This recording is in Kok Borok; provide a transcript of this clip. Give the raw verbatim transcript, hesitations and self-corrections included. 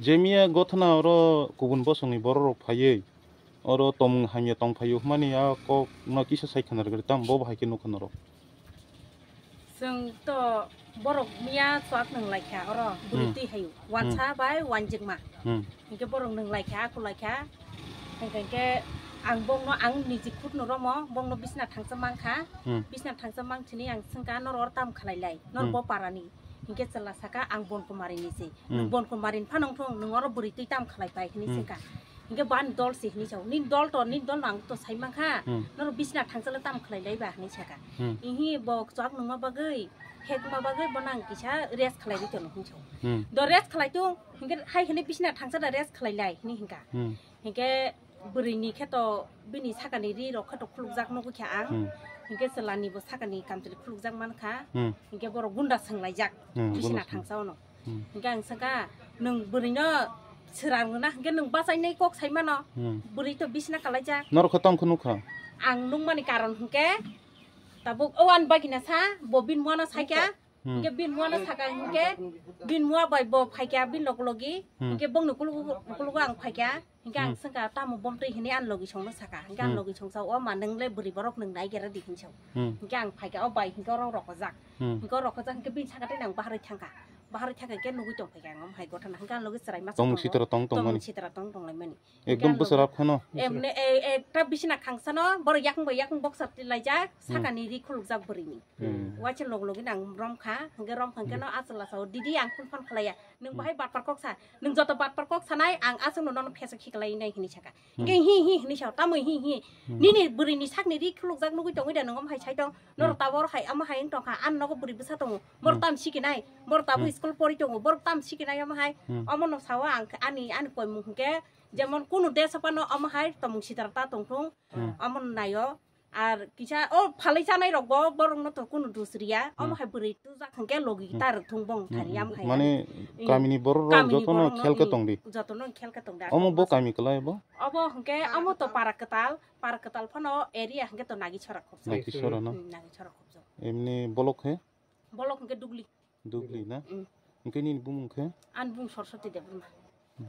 Jemiya gothana oro kubun bosongni bororok phaiwi oro tomung hamya tong phaio hwnmani a kokno kisa sai khna rwgwi tam bo bahai khe nukha norok. Chwng to borok miya chwk nwng lai kha oro bwrwi Hmm. twi haio. Hmm. Wansa bai wanjikma. Hmm. Hinkhe borok nwng lai kha, aku lai kha. Hinkhe, hinkhe ang bongno ang niji khutno romo, bongno bisna thangsa mang kha. Hmm. Bisna thangsa mang chini ang swngkha, "Nor or tam khalai lai, nor Hmm. bo parani?" Hinkhe chwla saka, "Ang Bon Kumari ni se." Hmm. "Nwng Bon Kumari ni phano wngthong, nwng oro bwrwi twi tam khalai pai," hinwi Hmm. swngkha. Hinkhe bani dol se hinwi sao. "Nini dol to, nini dol no ang to sai mankha. Hmm. Noro bisna thangsa le tam khalai lai ba?" hinwi saka. Hmm. Ihi bo chwk nungma bagwi, hekma bagwi bono ang kisa rest khalai ri tono hinwi sao. Hmm. Do rest khalai tung, hinkhe hai hinwi bisna thangsa da rest khalai lai hinwi hinka. Hmm. Hinkhe bwrwi ni khe to bini sakani ri rok khe to khulukjak nugwi kha ang. Hmm. Hinkhe chwla ni bo sakani kamchwlwi khulukjak mankha. Hmm. Hinkhe borok gunda swnglaijak Hmm, bisna gunda swng. thangsa ono. Hmm. Hinkhe ang saka, "Nwng bwrwino swrang rwna hinkhe nwng bachainai kok sai mano." Hmm. Bwrwi to bisna kalaijak. Norok khe tong khe nukha? Ang nukmani karon hinkhe tabuk o ani bagina sa, bo bini muano saikha. Hmm. Hinkhe bini muano saka hinkhe bini mua bai bo phaikha bini log logi. Hmm. Hinkhe bongni kulugo, kulugo ang phaikha. Hinkhe ang Hmm. swngkha, "Tamo bomtwi?" hinwi ani logi songno saka. Hinkhe ani Hmm. logi songsa, "O ma, nwng le bwrwi borok nwng nai gera di," hinwi sao. Hmm. Hinkhe ang phaikha, o bai hinkhe oro rokojak. Hmm. Hinkhe oro rokojak hinkhe bini sakatwi ang baharwi thangkha. Baharwi thangkha hinkhe nugwi tongphaikha ang omo hai gotana. Hinkhe ani logi chwrai masa Tongmung tongo. sitra tong tongmani. Tongmung sitra tong tonglaimani. Ekdom Hinkhe ang bwswrap logi kheno. Emne e-, ekta bisina khangsano borok yakung bai yakung boksor tilaijak, Hmm. sakani ri khulukjak bwrwini. Hmm. Waisa log logi nang romkha, hinkhe romkha hinkhe Hmm. no achwla sao, "Didi, ang phone phone khlaiya." Nwng Hmm. bahai batpar kok sa, nwng joto batpar kok sanai, ang aswkno nono pheso khiklai nai hinwi saka. Hmm. Hinkhe hi hi hinwi sao, tamwi hi hi. Hmm. Nini bwrwini sakni ri khulukjak nugwi tongwi da nwng omo hai sai tong. Norok Hmm. tabuk oro hai omo hai wng tongkha, ani nogo bwrwi bwsa tongo. Borok Hmm. tam sikinai, borok tabuk Hmm. school pori tongo, borok tam sikinai omo hai. Hmm. Omono sao ang ani, ani koimung hinkhe jemon kunu desa phano omo hai tomung sitra ta tongthung. Hmm. Omono naio. Ar kisa o phalwi chanai rok bo borok no to kunu dus riya. Omo Hmm. hai bwrwi tujak hinkhe logi Hmm. ta rwkthung bong Hmm, thani hmm. am hai. Mane Iya. kamini borok rok Kamini jotono borok no, khel khe iya. tong di. Jotono khel khe tong di. Omo bo kami kwlai bo? Obo hinkhe omo to para kwtal, para kwtal phano area hinkhe to Nagi Sora khobjak. Nagi Sora no? Hmm, Nagi Sora khobjak. Emni bolok khe? Bolok hinkhe Dugli. Dugli na? Hmm. Hinkhe nini bumung khe? Ani bung Soroswati Debbarma. Hmm.